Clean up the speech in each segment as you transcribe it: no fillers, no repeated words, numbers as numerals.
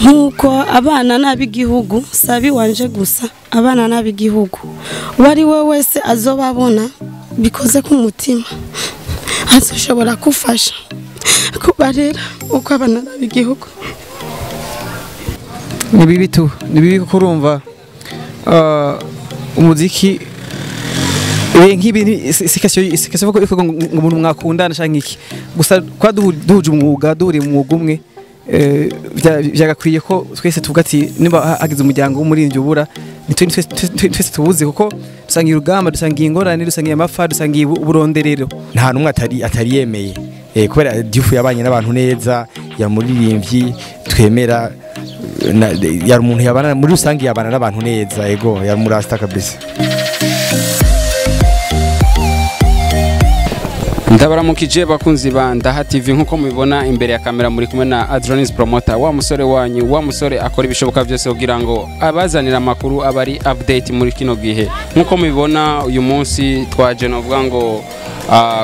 Nkuko abana n'abigihugu sabi wanje gusa, abana n'abigihugu wari we wese azobabona bikoze ku mutima azoshobora kufasha kubarera uko abana n'abigihugu. Ni bibi tu, ni bibi kuko urumva umuziki nk'ibi sikasyo ko ngo umuntu mwakundana canke iki gusa kwa duhuje umwuga duhuriye mu mwuga umwe, byagakwiye ko twese tuvuga ati niba hagize umuryango w'umuririmbyi ubura twese tubuze, kuko dusangiye urugamba, dusangiye ingorane, dusangiye amafa, dusangiye uburonderero. Nta numwe atari yemeye, kubera Diouf yabanye n'abantu neza, yamuririmbyi twemera, yari umuntu yabana muri rusange yabana n'abantu neza, ego yari murasta kabisa. Ndabaramukije bakunzi ba Ndaha TV, nkuko mubibona imbere ya kamera muri kumwe na Adronis Promoter, wa musore wanyu, wa musore akora ibishoboka byose kugira ngo abazanira amakuru abari update muri kino gihe. Nkuko mubibona uyu munsi twaje novuga ngo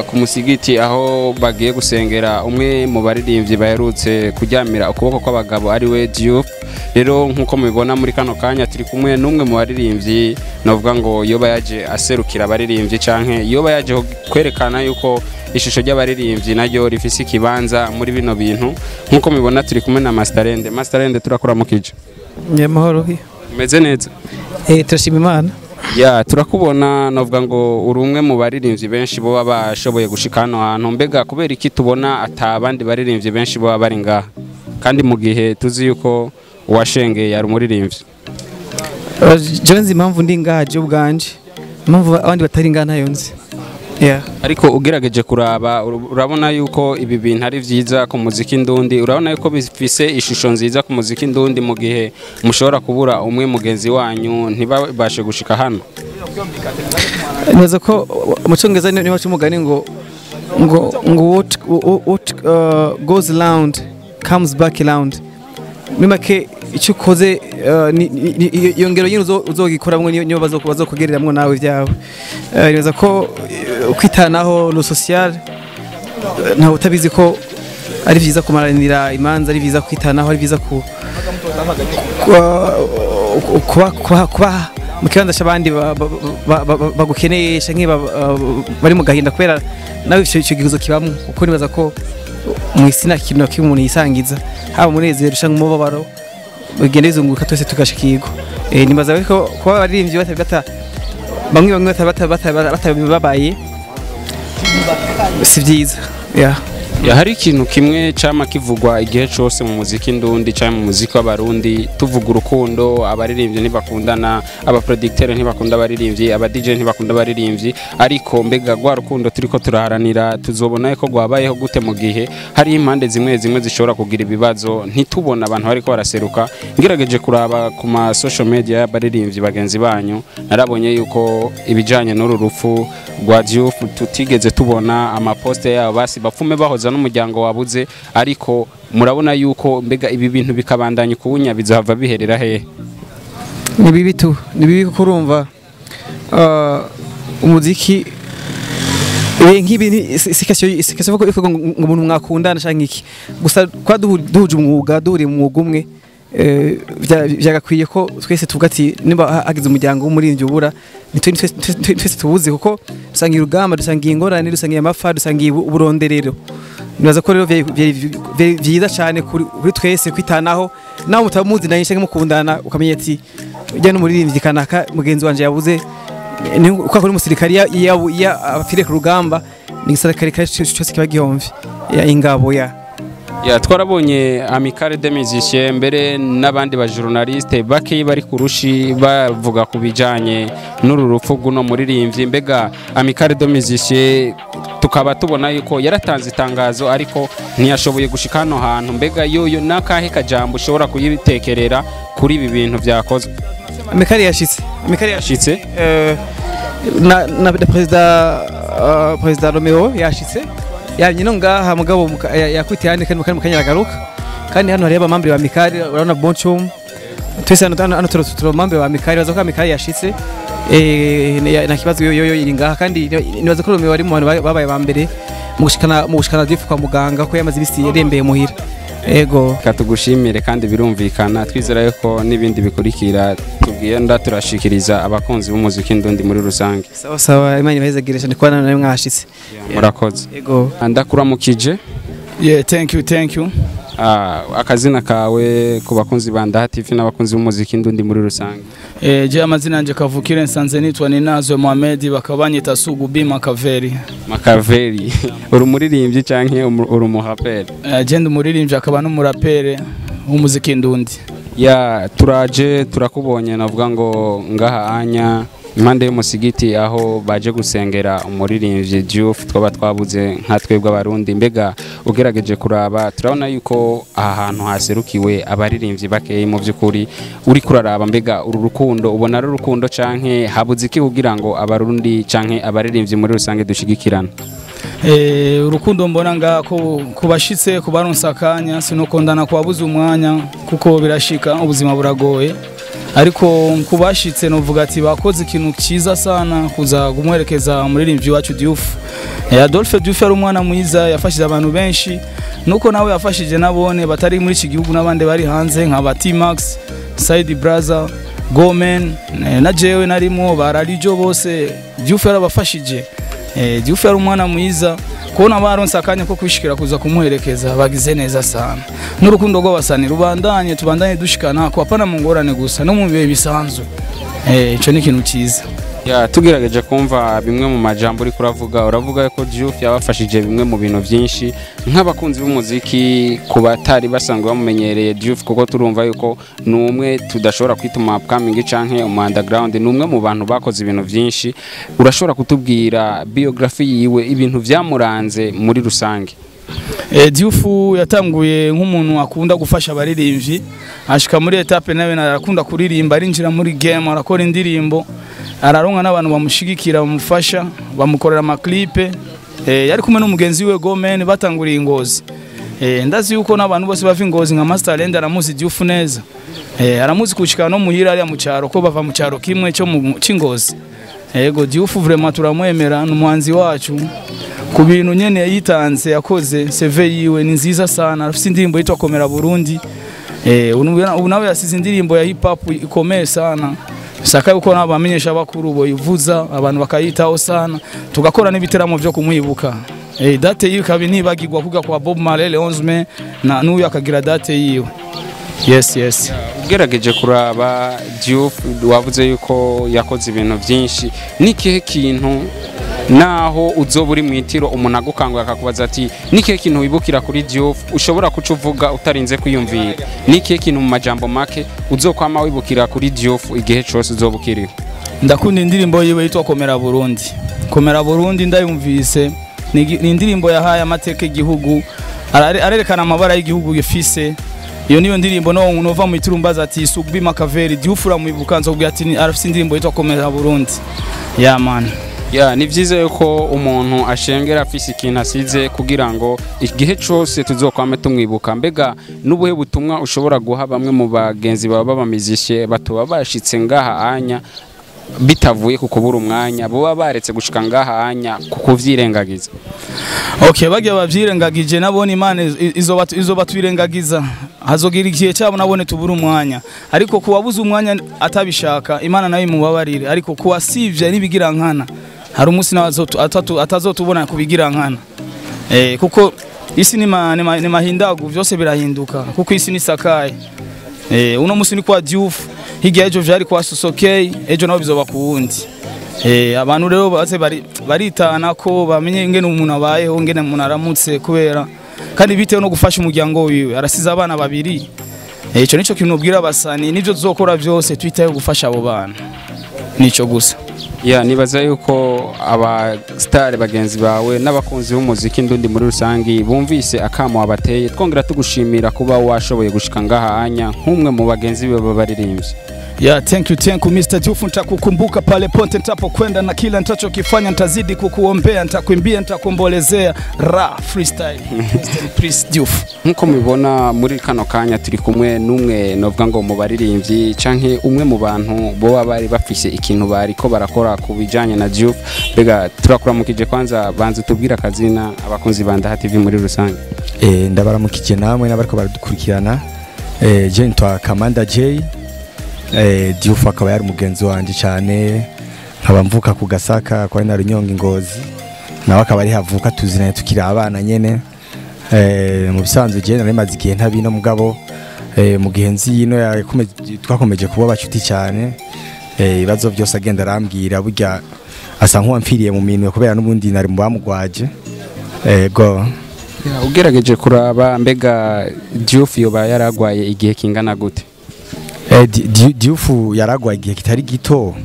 ku musigiti aho bagiye gusengera umwe mu baririmbyi baherutse kuryamira ukuboko kw'abagabo ari we Diouf. Rero nkuko mubibona muri kano kanya turi kumwe n'umwe mu baririmbyi novuga ngo yoba yaje aserukira abaririmbyi canke yoba yaje kwerekana yuko ishusho ry'abaririmbyi naryo rifise ikibanza muri bino bintu. Nkuko mubibona turi kumwe na Masterende. Masterende, turakuramukije. Nyamahoro. Umeze neza? Turashima Imana. Ya, turakubona novuga ngo uri umwe mu baririmbyi benshi bo bashoboye gushika hano hantu. Mbega kubera iki tubona atabandi baririmbyi benshi bo bari ngaha kandi mu gihe tuzi yuko uwashengeye yari umuririmbyi? Jewe nzi impamvu ndi ngaha je ubwanje, impamvu abandi batari ngaha ntayo nzi. Ariko ugerageje kuraba urabona yuko ibi bintu ari vyiza ku muziki ndundi, urabona yuko bifise ishusho nziza ku muziki ndundi mu gihe mushobora kubura umwe mugenzi wanyu ntibabashe gushika hano. Neza ko mu cyongereza ni baca umugani ngo what goes round comes back round. Muri make icyo ukoze iyo ngero nyine uzogikoramwo niyo bazokugereramwo nawe ibyawe. Nibaza ko kwitanaho lo social ntawe utabizi ko ari vyiza kumaranira imanza, ari vyiza kwitanaho, ari vyiza kuba mu kibanza c'abandi bagukeneye canke bari mu gahinda, kubera nawe ico gihuzo kibamwo. Kuko nibaza ko mu isi nta kintu kimwe umuntu yisangiza, haba umunezero canke umubabaro bigenda bizunguruka twese tugashikirwa. Nibaza ko kuba abaririmbyi bamwe batababaye si vyiza. Hari ikintu kimwe cama kivugwa igihe cose mu muziki ndundi canke mu muziki w'abarundi, tuvuga urukundo, abaririmbyi ntibakundana, abaproducteur ntibakunda abaririmbyi, aba DJ ntibakunda abaririmbyi, ariko mbega rwa rukundo turiko turaharanira tuzobona ko rwabayeho gute mu gihe hari impande zimwe zimwe zishobora kugira ibibazo ntitubona abantu bariko baraseruka? Ngerageje kuraba ku ma social media y'abaririmbyi bagenzi banyu, narabonye yuko ibijanye n'uru rupfu rwa Diouf tutigeze tubona amaposte yabo, basi bapfume bahoza n'umuryango wabuze, ariko murabona yuko mbega ibi bintu bikabandanya kubunya bizahava biherera hehe? Ni bibi tu, ni bibi kuko urumva umuziki nk'ibi sikasyo ko ngo umuntu mwakundana canke iki gusa kwa duhuje umwuga duhuriye mu mwuga umwe, byagakwiye ko twese tuvuga ati niba hagize umuryango w'umuririmbyi ubura twese tubuze, kuko dusangiye urugamba, dusangiye ingorane, dusangiye amafa, dusangiye uburonderero. Nibaza ko rero vyiza cyane kuri twese kwitanaho, nawe mutamuzi naye canke mukundana ukamenya ati ujya n'umuririmbyi kanaka mugenzi wanje yabuze, uko akora umusirikari apfiriye ku rugamba, ni igisirikare cyose kiba gihomvye ingabo ya. Ya, twarabonye Amicale des Musiciens mbere n'abandi ba journaliste bake bari kurushi bavuga kubijanye n'uru rupfu guno muririmbyi. Mbega Amicale des Musiciens tukaba tubona yuko yaratanze itangazo ariko ntiyashoboye gushika hano hantu. Mbega yoyo nakahe kajambo ushobora kuyitekerera kuri ibi bintu vyakozwe? Amicale yashitse, Amicale yashitse na president Romeo yashitse yamye no ngaha mugabo yakwitiye handi kandi mukanya aragaruka. Kandi hano hari abamambere ba Amicale, urabona Bonchum twese hano turomambe ba Amicale, baza ko Amicale yashitse na kibazo yo iri ngaha. Kandi nibaza ko Romeo ari mu bantu babaye ba mbere mu gushikana Diouf kwa muganga ko yamaze ibisi yarembeye muhira. Ego. Katugushimire kandi birumvikana, twizera yuko n'ibindi bikurikira tugenda turashikiriza abakunzi b'umuziki ndundi muri rusange. Sawa sawa, Imana ibahezagire cyane kuba namwe mwashitse. Murakoze. Ego. Ndakuramukije. Yeah, thank you, thank you. Akazina kawe ku bakunzi ba Ndaha TV n'abakunzi b'umuziki ndundi muri rusange. Je amazina yanje kavukire nsanze nitwa Ninazwe Mohamed, bakaba banyita Sugu B Makaveri. Makaveri. Uri umuririmbyi canke uri umuraperi? Je ndi umuririmbyi akaba n'umuraperi w'umuziki ndundi. Ya, turaje turakubonye, navuga ngo ngaha anya impande y'umusigiti aho baje gusengera umuririmbyi Diouf twaba twabuze nka twebwe abarundi. Mbega ugerageje kuraba turabona yuko aha hantu haserukiwe abaririmbyi bakeye mu by'ukuri, uri kuraraba mbega uru rukundo ubona ari urukundo canke habuze iki kugira ngo abarundi canke abaririmbyi muri rusange dushigikirana? Urukundo mbona ngako kubashitse kubaronsa akanya, sinokondana kubabuza umwanya kuko birashika ubuzima buragoye, ariko kubashitse novuga ati bakoze ikintu cyiza sana kuza kumwerekeza umuririmbyi wacu Diouf. Adolphe Diouf ari umwana mwiza, yafashije abantu benshi, nuko nawe yafashije nabone batari muri iki gihugu n'abandi bari hanze nka ba T-Max, Saidi Brother, Gomen na jewe narimo bararijo bose Diouf yarabafashije. Diouf yari umwana mwiza, kubona baronse akanya ko kwishikira kuza kumuherekeza bagize neza sana. N'urukundo rw'abasani rubandanye, tubandanye dushikana ko apana mu ngorane gusa no mu bihe bisanzwe. Ico ni ikintu cyiza. Ya, tugerageje kumva bimwe mu majambo uri kuravuga, uravuga ko Diouf yabafashije bimwe mu bintu byinshi nk'abakunzi b'umuziki ku batari basanzwe bamumenyereye Diouf, kuko turumva yuko ni umwe tudashobora kwita umu upcoming canke umu underground, ni umwe mu bantu bakoze ibintu byinshi. Urashobora kutubwira biography yiwe, ibintu byamuranze muri rusange? Diouf yatanguye nk'umuntu akunda gufasha abaririmbyi, ashika muri etape nawe arakunda kuririmba, arinjira muri game arakora indirimbo, araronka n'abantu bamushigikira bamufasha, bamukorera amaklipe. Yari kumwe n'umugenzi we Gomen batanguriye Ingozi. Ndazi yuko n'abantu bose bava Ingozi nka Master Land aramuzi Diouf neza. Aramuzi kushika no muhira ari mu cyaro ko bava mu cyaro kimwe cyo mu Cingozi. Yego Diouf vraiment turamwemera, n'umuhanzi wacu ku bintu nyene yitanze yakoze, CV yiwe ni nziza sana, afite indirimbo yitwa Komera Burundi. Ubu nawe yasize indirimbo ya hip hop ikomeye sana. Saka yuko nabamenyesha bakuru bo ivuza abantu bakayitaho sana, tugakora n'ibiteramo byo kumwibuka. Date yiwe kabi nibagirwa kuga kwa Bob Marley le 11 mai na n'uyu akagira date yiwe. Yes, yes. Ugerageje kuraba Diouf wavuze yuko yakoze ibintu byinshi, nikihe kintu naho uzoba uri mwitiro umuntu agukangura akakubaza ati nikihe kintu wibukira kuri Diouf ushobora kucuvuga utarinze kwiyumvira? Nikihe kintu mu majambo make uzokwama wibukira kuri Diouf igihe cyose uzobukiriho? Ndakunda indirimbo yiwe yitwa Komera Burundi. Komera Burundi ndayumvise, ni indirimbo yahaye amateka igihugu, arerekana amabara y'igihugu gifise. Iyo niyo ndirimbo no nova mu iturumbaza ati Sugbi Makaveri Diouf uramwibuka, nzobwira ati arafise indirimbo yitwa Komera Burundi. Yeah man. Ya, ni vyiza yuko umuntu ashengera afise ikintu asize kugira ngo igihe cyose tuzokwame tumwibuka. Mbega n'ubuhe butumwa ushobora guha bamwe mu bagenzi baba bamizishe batoba bashitse ngaha anya bitavuye ku kubura umwanya, bo baretse gushika ngaha anya kukuvyirengagiza? Okay, bagiye bavyirengagije nabone Imana izoba twirengagiza, hazogira igihe cyabo nabone tubura umwanya, ariko kuwabuza umwanya atabishaka Imana nayo imubabarire, ariko kuwasivye nibigira nkana hari umunsi nawe atazotubona kubigira nkana. Kuko isi ni mahindagu, byose birahinduka kuko isi ni sakaye. Uno munsi ni kwa Diouf, hirya ejo vyari kwa Sosokey, ejo nabo bizoba kuwundi. Abantu rero baze baritana ko bamenye ingene umuntu abayeho, ingene umuntu aramutse, kubera kandi bitewe no gufasha umuryango wiwe, arasize abana babiri. Ico nico kintu ubwira abasani, nivyo tuzokora byose twitaye gufasha abo bana, nico gusa. Ya, nibaza yuko aba star bagenzi bawe n'abakunzi b'umuziki ndundi muri rusangi bumvise akamo wabateye, twongera tugushimira kuba washoboye gushika ngaha anya nk'umwe mu bagenzi be babaririmbyi. Yeah, thank you Mr. Diouf, nitakukumbuka pale ponte nitapokwenda na kila nitachokifanya nitazidi kukuombea, nitakuimbia, nitakuombolezea. Ra freestyle Mr. Prince Diouf. Nkuko mubibona muri kano kanya turi kumwe n'umwe novuga ngo mu baririmbyi canke umwe mu bantu bo bari bafise ikintu bariko barakora ku bijanye na Diouf. Mbega turakuramukije, kwanza banza utubwire akazina abakunzi ba Ndaha TV muri rusange. Ndabaramukije namwe n'abariko baradukurikirana. Je nitwa Kamanda J. Diouf akaba yari umugenzi wanje cyane, nkaba mvuka ku Gasaka kwa na Runyonga Ingozi, nawe akaba ari havuka, tuzinanye tukiri abana nyene. Mu bisanzwe je nari maze igihe ntabino, mugabo mu gihe nzi yino twakomeje kuba bacuti cyane. Ibibazo byose agenda arambwira, burya asa nk'uwamfiriye mu minwe kubera n'ubundi nari mu bamugwaje. Ego. Ugerageje kuraba, mbega Diouf yoba yaragwaye igihe kingana gute? Diouf yaragwaye igihe kitari gito,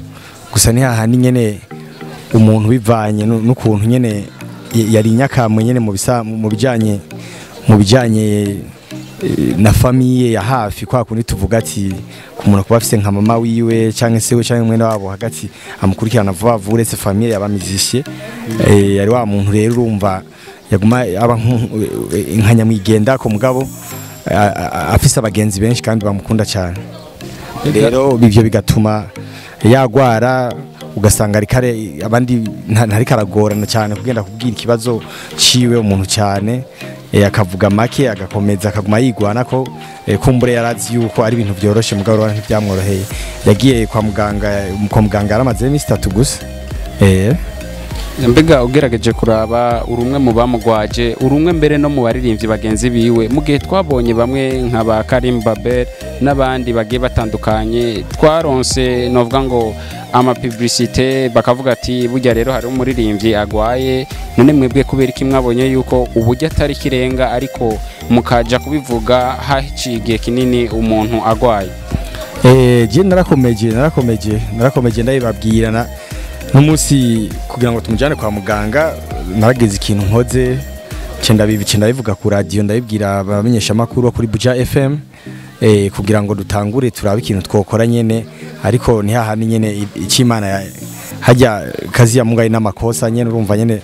gusa ni hahandi nyene umuntu bivanye n'ukuntu nyene yari inyakamwe nyene mu bijanye na famille ya hafi, kwa kundi tuvuga ati ku muntu kuba afise nka mama wiwe canke se we canke mwene wabo hagati amukurikirana vuba vuba, uretse famille y'abamizishe. Yari wa muntu rero urumva yaguma aba nka nyamwigenda ko, mugabo afise abagenzi benshi kandi bamukunda cyane. Rero ivyo bigatuma yagwara, ugasanga arikare abandi ntariko aragorana cyane kugenda kubwira ikibazo ciwe umuntu cyane, akavuga make agakomeza akaguma yigwana ko kumbure yarazi yuko ari ibintu byoroshe, mugabo rero ntibyamworoheye. Yagiye kwa muganga yaramaze iminsi 3 gusa. Mbega ugerageje kuraba, urumwe mu bamugwaje, urumwe mbere no mu baririmbyi bagenzi biwe, mu gihe twabonye bamwe nka ba Karim Babel n'abandi bagiye batandukanye, twaronse novuga ngo ama publicité bakavuga ati burya rero hari umuririmbyi agwaye, none mwebwe kubera iki mwabonye yuko uburyo atari kirenga ariko mukaja kubivuga haciye igihe kinini umuntu agwaye? Je narakomeje ndabibabwira n'umunsi kugira ngo tumujyane kwa muganga. Narageze ikintu nkoze ndabivuga ku radio, ndabibwira abamenyesha makuru kuri Buja FM, kugira ngo dutangure turabe ikintu twokora nyene, ariko ni hahandi nyene ikimana hajya kazi ya mungayi n'amakosa nyene, urumva nyene.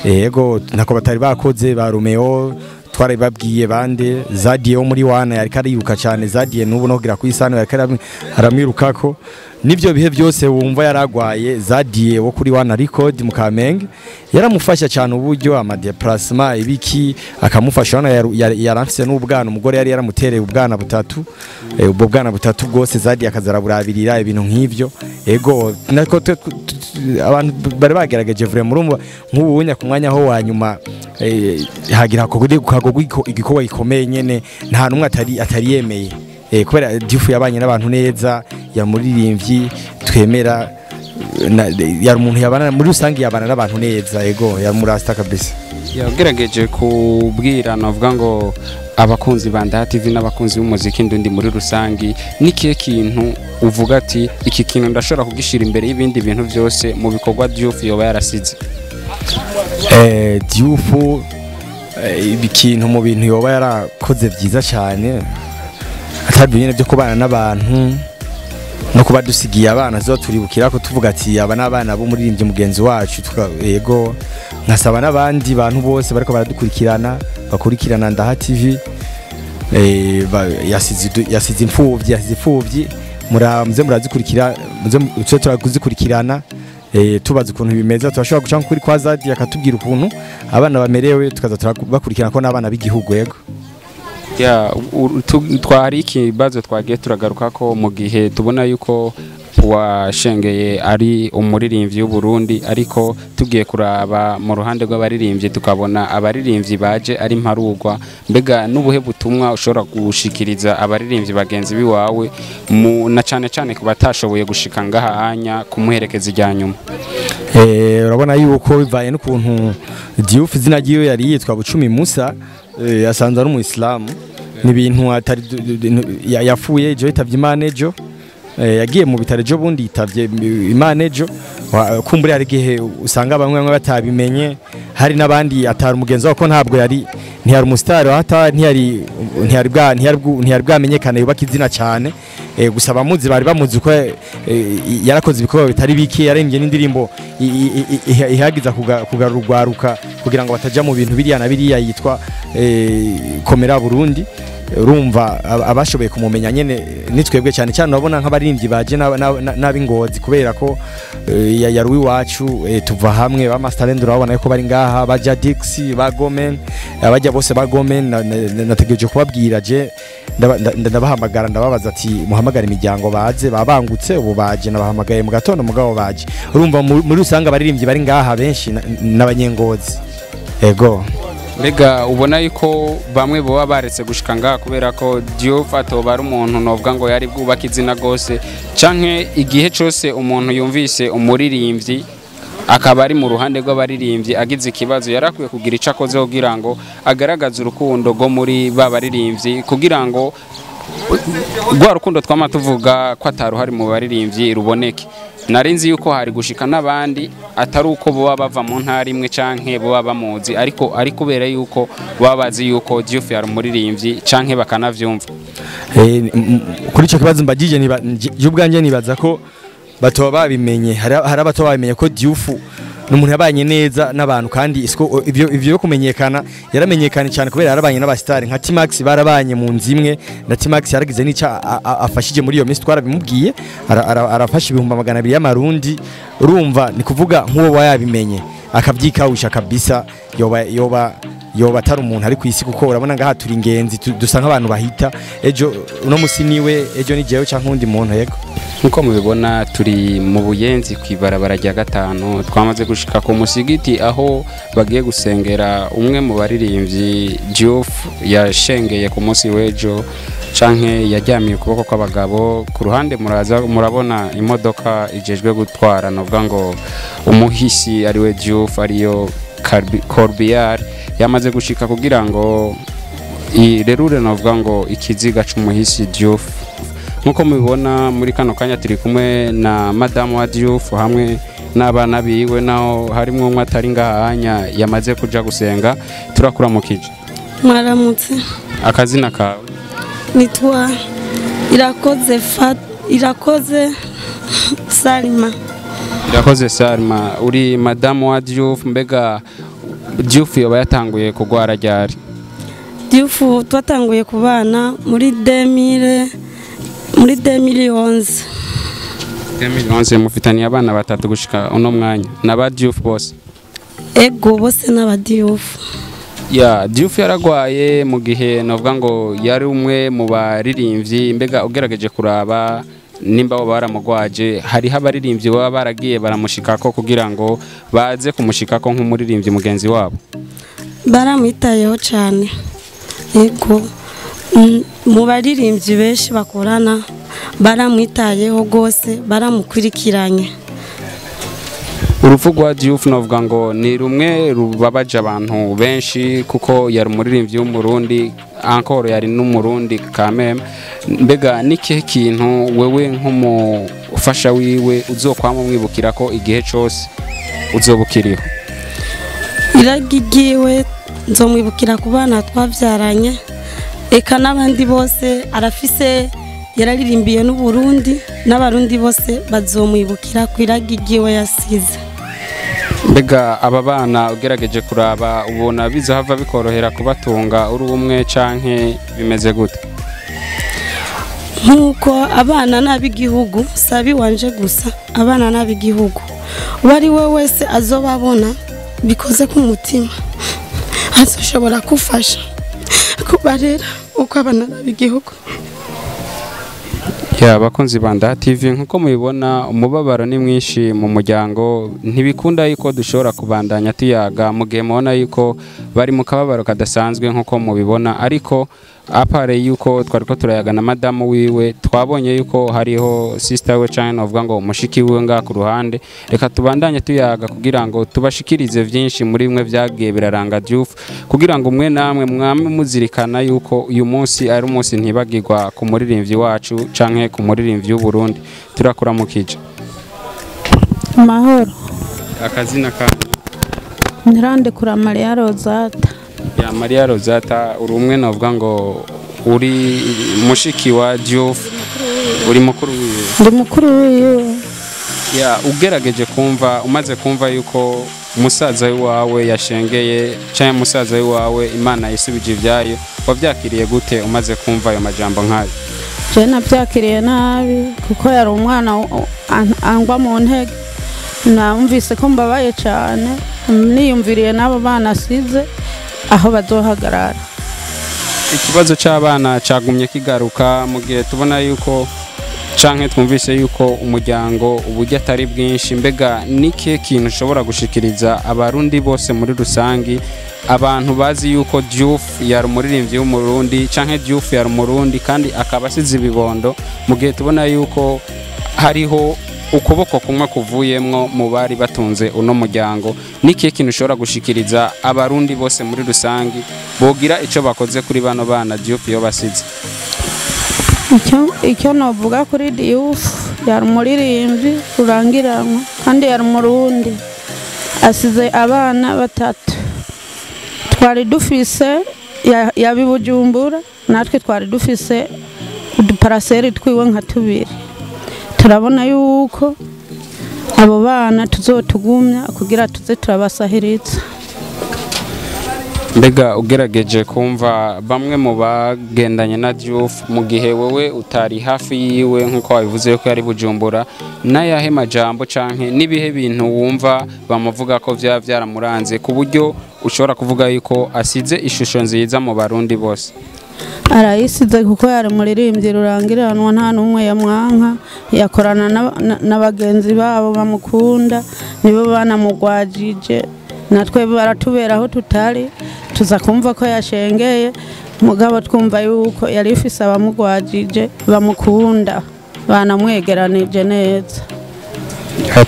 Yego, ntako batari bakoze ba Romeo, twarababwiye bande Zadie wo muri wana yari kariruka cyane, Zadie n'ubu no kugira kwisano yari aramwirukako nivyo bihe byose wumva yaragwaye. Zadie wo kuri wana record mu Kamenge yaramufasha cyane uburyo ama déplacement ibiki akamufasha. Wana yaramfise n'ubwana, umugore yari yaramutereye ubwana butatu, ubwo bwana butatu bwose Zadie akazaraburabirira ibintu nk'ivyo. Ego, nako abantu bari bagerageje vraiment, urumva nk'ubunya ku mwanya ho wa nyuma hagira hakogwa igikorwa gikomeye nyene, nta numwe atari yemeye, kubera Diouf yabanye n'abantu neza, yamuririmbyi twemera, yari umuntu yabana muri rusange yabana n'abantu neza. Ego, yari murasta kabisa. Yagerageje kubwira navuga ngo abakunzi ba Ndaha TV n'abakunzi b'umuziki ndundi muri rusangi, nikihe kintu uvuga ati iki kintu ndashobora kugishira imbere y'ibindi bintu byose mu bikorwa Diouf yoba yarasize? Diouf ikintu mu bintu yoba yarakoze byiza cyane atari nyene byo kubana n'abantu no kuba dusigiye abana zo turibukira ko tuvuga ati aba n'abana bo muririmbyi mugenzi wacu. Yego, nkasaba n'abandi bantu bose bariko baradukurikirana bakurikirana Ndaha TV, yasize imfuvyi, muze murazikurikira, muze turazikurikirana, tubaza ukuntu bimeze. Turashobora guca kuri kwa Zadie akatubwira ukuntu abana bamerewe, tukaza turabakurikirana ko n'abana b'igihugu. Yego. Ya, twari ikibazo twagiye turagaruka ko mu gihe tubona yuko washengeye ari umuririmbyi w'u Burundi, ariko tugiye kuraba mu ruhande rw'abaririmbyi tukabona abaririmbyi baje ari mparugwa. Mbega n'ubuhe butumwa ushobora gushikiriza abaririmbyi bagenzi biwawe na cyane cyane ku batashoboye gushika ngaha hanya kumuherekeza ijya nyuma? Urabona yuko bivaye n'ukuntu Diouf izina ryiwe yari yitwa Bucumi Musa, asanzwe ari umuyisilamu, ni ibintu atari yafuye ejo yitavye Imana ejo, yagiye mu bitaro ejo bundi yitavye Imana ejo. Kumbure hari igihe usanga bamwe bamwe batabimenye, hari n'abandi atari umugenzi wako, ntabwo yari ntiyari umusitari hata ntiyari bwamenyekane yubaka izina cyane. Gusa abamuzi bari bamuzi ko yarakoze ibikorwa bitari bike, yarembye n'indirimbo ihagiza kugarurwaruka kugira ngo bataja mu bintu biriya na biriya, yitwa Komera Burundi. Urumva abashoboye kumumenya nyene nitwebwe cyane cyane, urabona nk'abaririmbyi baje n'ab'ingozi kubera ko yari uw'iwacu, tuva hamwe ba Master Land, urabona ko bari ngaha, ba Jadix, ba Gomen, abajya bose ba Gomen. Nategereje kubabwira je ndabahamagara, ndababaza ati muhamagare imiryango baze, babangutse ubu baje, nabahamagaye mu gatondo mugabo baje. Urumva muri rusange abaririmbyi bari ngaha benshi n'abanyengozi. Ego. Mbega ubona yuko bamwe boba baretse gushika ngaha kubera ko Diouf atoba ari umuntu novuga ngo yari bwubaka izina gose, canke igihe cose umuntu yumvise umuririmbyi akaba ari mu ruhande rw'abaririmbyi agize ikibazo yarakwiye kugira ico akoze kugira ngo agaragaze urukundo rwo muri ba baririmbyi, kugira ngo rwa rukundo twama tuvuga ko ataruhari mu baririmbyi ruboneke. Narinzi yuko hari gushika n'abandi atari uko boba bava mu ntara imwe canke boba bamuzi, ariko ari kubera yuko baba bazi yuko Diouf yari umuririmbyi canke bakanavyumva. Kuri ico kibazo mbagije ubwanjye nibaza ko batoba babimenye, hari abatoba babimenye ko Diouf n'umuntu yabanye neza n'abantu, kandi isiko ivyo kumenyekana yaramenyekanye cyane kubera yarabanye n'abastari nka T-Max, barabanye mu nzu imwe na T-Max, yaragize n'ica afashije muri iyo minsi twarabimubwiye, arafasha 200,000 y'amarundi. Urumva ni kuvuga nk'uwo wayabimenye akabyikawusha kabisa, yoba atari umuntu ari kwisi, kuko urabona ngaha turi ingenzi, dusa nk'abantu bahita ejo uno musi niwe ejo ni jewe canke undi muntu. Yego. Nkuko mubibona turi mu Buyenzi kwibarabara rya 5, twamaze gushika ku musigiti aho bagiye gusengera umwe mu baririmbyi Diouf yashengeye ku munsi w'ejo canke yajyamiye ukuboko kw'abagabo. Ku ruhande muraza murabona imodoka ijejwe gutwara novuga ngo umuhisi ariwe Diouf ariyo Corbillard yamaze gushika kugira ngo irerure novuga ngo ikiziga c'umuhisi Diouf. Nkuko mubibona muri kano kanya turi kumwe na madamu wa Diouf hamwe n'abana biwe, naho harimwo umwe atari ngahanya yamaze kuja gusenga. Turakuramukije. Mwaramutse. Akazina kawe? Nitwa Irakoze Salima. Irakoze Salima, uri madamu wa Diouf. Mbega Diouf yoba yatanguye kugwara ryari? Diouf twatanguye kubana muri 2000, muri 2011. 2011. Mufitaniye abana batatu gushika uno mwanya, naba Diouf bose? Ego, bose n'aba Diouf. Ya Diouf yaragwaye mu gihe novuga ngo yari umwe mu baririmbyi. Mbega ugerageje kuraba nimba bo baramugwaje, hariho abaririmbyi baba baragiye baramushikako kugira ngo baze kumushikako nk'umuririmbyi mugenzi wabo? Baramwitayeho cyane. Ego, mu baririmbyi benshi bakorana baramwitayeho gose, baramukurikiranye. Urupfu rwa Diouf novuga ngo ni rumwe rubabaje abantu benshi kuko yari umuririmbyi w'Umurundi, encore yari n'Umurundi kameme. Mbega n'ikihe kintu wewe nk'umufasha wiwe uzokwama umwibukira ko igihe cose uzobukiriho? Iragigiwe nzomwibukira ku bana twavyaranye, eka n'abandi bose arafise, yararirimbiye n'Uburundi, n'abarundi bose bazomwibukira ku iragigiwe yasize. Mbega aba bana ugerageje kuraba ubona bizohava bikorohera kubatunga uri umwe canke bimeze gute? Nkuko abana n'abigihugu sabi wanje gusa, abana n'abigihugu, uwari we wese azobabona bikoze ku mutima azoshobora kufasha kubarera uko abana n'abigihugu. Ya bakunzi ba Ndaha TV, nkuko mubibona umubabaro ni mwinshi mu muryango, ntibikunda yuko dushobora kubandanya tuyaga mu gihe mubona yuko bari mu kababaro kadasanzwe nkuko mubibona. Ariko apare yuko twariko turayaga na madamu wiwe, twabonye yuko hariho sister we canke novuga ngo mushiki wiwe ngaha ku ruhande. Reka tubandanye tuyaga kugira ngo tubashikirize vyinshi muri bimwe vyagiye biraranga Diouf, kugira ngo umwe namwe mwame muzirikana yuko uyu munsi ari umunsi ntibagirwa ku muririmbyi wacu canke ku muririmbyi w'Uburundi. Turakuramukije. Mahoro. Akazina kanyu? Ntirande kura Maria Rosata. Ya Maria Rosata, uri umwe novuga ngo uri mushiki wa Diouf. Uri mukuru wiwe? Ndi mukuru wiwe. Ya, ugerageje kumva, umaze kumva yuko musaza wawe yashengeye cyangwa musaza wawe Imana yisubije ibyayo, wavyakiriye gute umaze kumva ayo majambo nkayo? Je navyakiriye nabi kuko yari umwana angwa mu ntege. Namvise ko mbabaye cyane, niyumviriye n'abo bana asize aho bazohagarara. Ikibazo c'abana cagumye kigaruka mu gihe tubona yuko canke twumvise yuko umuryango uburyo atari bwinshi. Mbega n'ikihe kintu ushobora gushikiriza abarundi bose muri rusangi, abantu bazi yuko Diouf yari umuririmbyi w'umurundi canke Diouf yari umurundi kandi akaba asize ibibondo, mu gihe tubona yuko hariho ukuboko kumwe kuvuyemwo mu bari batunze uno muryango? N'ikihe kintu ushobora gushikiriza abarundi bose muri rusangi bogira ico bakoze kuri bano bana Diouf yo basize? Icyo novuga kuri Diouf, yari umuririmbyi rurangiranwa kandi yari umurundi, asize abana batatu. Twari dufise yabibujumbura, natwe twari dufise uduparaseri twiwe nka tubiri. Turabona yuko abo bana tuzotugumya kugira tuze turabasahiriza. Mbega ugerageje kumva bamwe mu bagendanye na Diouf mu gihe wewe utari hafi yiwe nkuko wabivuze yuko yari Bujumbura, n'ayahe majambo canke n'ibihe bintu wumva bamuvuga ko vya vyaramuranze ku buryo ushobora kuvuga yuko asize ishusho nziza mu barundi bose? Arayisize kuko yari umuririmbyi rurangiranwa, nta n'umwe yamwanka, yakorana n'abagenzi babo bamukunda, nibo banamugwajije, natwe baratubera aho tutari, tuza kumva ko yashengeye, mugabo twumva yuko yari ifise abamugwajije bamukunda, banamwegeranije neza.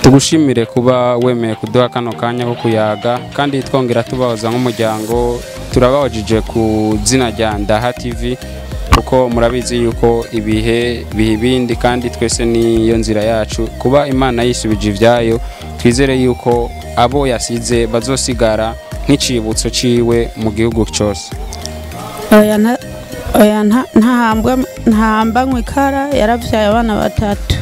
Tugushimire kuba wemeye kuduha kano kanya ko kuyaga, kandi twongera tubahoza nk'umuryango. Turababajije ku zina rya Ndaha TV kuko murabizi yuko ibihe biha ibindi kandi twese niyo nzira yacu. Kuba Imana yisubije ibyayo, twizere yuko abo yasize bazosigara nk'icibutso ciwe mu gihugu cyose. Oya ntahambanywe ikara, yaravyaye abana batatu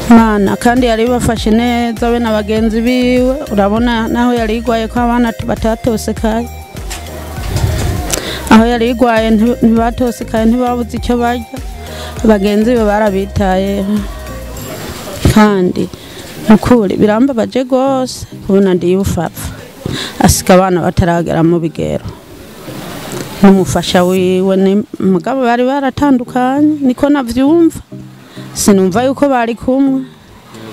mana, kandi yari bafashe neza be na bagenzi biwe. Urabona naho yari igwaye ko abana batatosekaye, aho yari igwaye ntibatosekaye, ntibabuze icyo barya, bagenzi be barabitayeho. Kandi nukuri birambabaje gose kubona Diouf apfa asiga abana bataragera mu bigero, n'umufasha wiwe ni mugabo bari baratandukanye, niko navyumva. Sinumva yuko bari kumwe,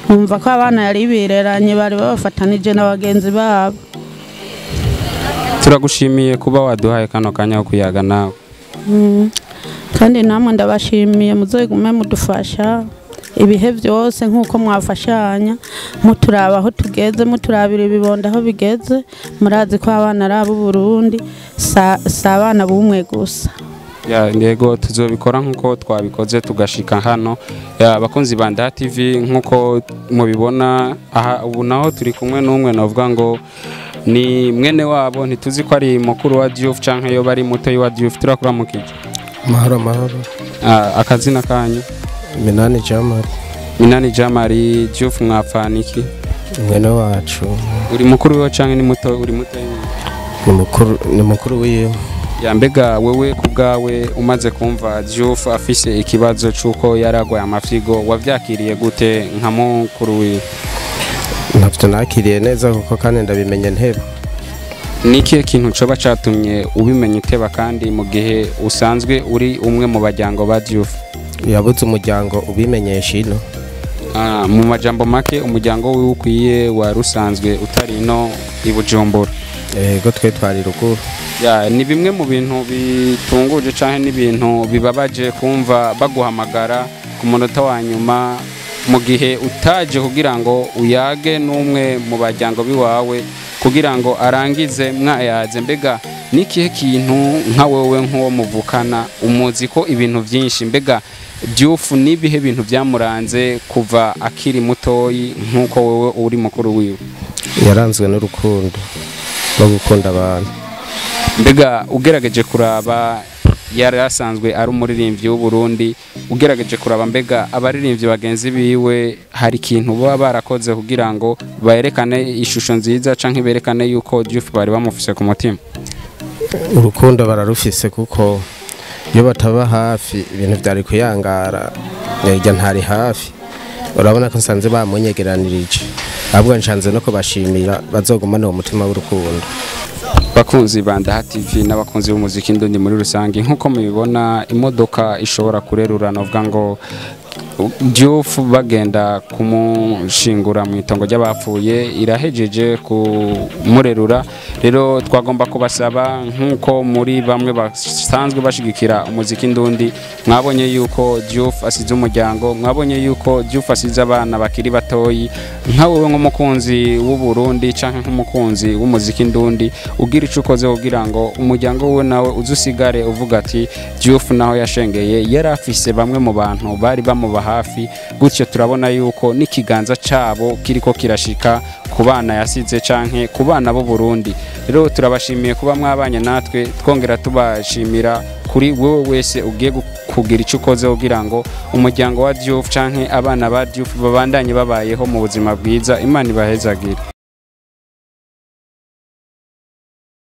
numva ko abana yari bireranye, bari babafatanije n'abagenzi babo. Turagushimiye kuba waduhaye kano kanya ko kuyaga nawe. Kandi namwe ndabashimiye, muzogume mudufasha ibihe byose nkuko mwafashanya, muturaba aho tugeze, muturabira ibibondo aho bigeze. Murazi ko abana ari abo Burundi, si abana b'umwe gusa. Ya, yego tuzobikora nkuko twabikoze tugashika hano. Ya, bakunzi ba Ndaha TV nkuko mubibona aha ubu naho turi kumwe n'umwe navuga ngo ni mwene wabo, ntituzi ko ari mukuru wa Diouf canke yo bari muto wa Diouf. Turakuramukije. Mahoro mahoro. Akazina kanyu? Minani Jamari. Minani Jamari, Diouf mwapfaniki? Mwene wacu. Uri mukuru wiwe canke ni muto? Uri muto? Ni mukuru wiwe. Ya, mbega wewe kubwawe umaze kumva Diouf afise ikibazo cuko yaragwaye amafyigo, wavyakiriye gute nka mukuru wiwe? Ntavyo nakiriye neza kuko kandi ndabimenye nteba. Niki kintu coba catumye ubimenya uteba kandi mu gihe usanzwe uri umwe mu bajyango ba Diouf? Yabuze umuryango ubimenyesha ino. Mu majambo make umuryango wiwe ukwiye warusanzwe utari ino i Bujumbura. Yego twe twari ruguru. Ya, ni bimwe mu bintu bitunguje canke n'ibintu bibabaje kumva baguhamagara ku munota wa nyuma mu gihe utaje kugira ngo uyage n'umwe mu bajyango biwawe kugira ngo arangize mwayaze. Mbega nikihe kintu nka wewe nk'uwo muvukana umuzi ko ibintu byinshi, mbega Diouf nibihe bintu byamuranze kuva akiri mutoyi nkuko wewe uri mukuru wiwe? Yaranzwe n'urukundo no gukunda abantu. Mbega ugerageje kuraba Yari asanzwe ari umuririmbyi w'u Burundi. Ugerageje kuraba, mbega abaririmbyi bagenzi biwe hari ikintu baba barakoze kugira ngo berekane ishusho nziza canke berekane yuko Diouf bari bamufise ku mutima? Urukundo bararufise, kuko iyo bataba hafi ibintu byari kuyangara. Njya ntari hafi, urabona ko nsanze bamunyegeranirije, ahubwo nshanze no kubashimira, bazogumana uwo mutima w'urukundo. Bakunzi ba Ndaha TV n'abakunzi b'umuziki ndundi muri rusange, nk'uko mubibona, imodoka ishobora kurerura, novuga ngo Diouf bagenda kumushingura mu itongo ry'abapfuye, irahejeje kumurerura. Rero twagomba kubasaba, nk'uko muri bamwe basanzwe bashigikira umuziki ndundi, mwabonye yuko Diouf asize umuryango, mwabonye yuko Diouf asize abana bakiri batoyi. Nka wowe nk'umukunzi w'u Burundi canke nk'umukunzi w'umuziki ndundi, ugira ico ukoze kugira ngo umuryango we nawe uzusigare uvuga ati Diouf naho yashengeye yari afise bamwe mu bantu bari bamuba hafi. Gutyo turabona yuko n'ikiganza cabo kiriko kirashika ku bana yasize canke ku bana b'u Burundi. Rero turabashimiye kuba mwabanye natwe, twongera tubashimira kuri wewe wese ugiye kugira icyo ukoze kugira ngo umuryango wa Diouf canke abana ba Diouf babandanye babayeho mu buzima bwiza. Imana ibahezagire.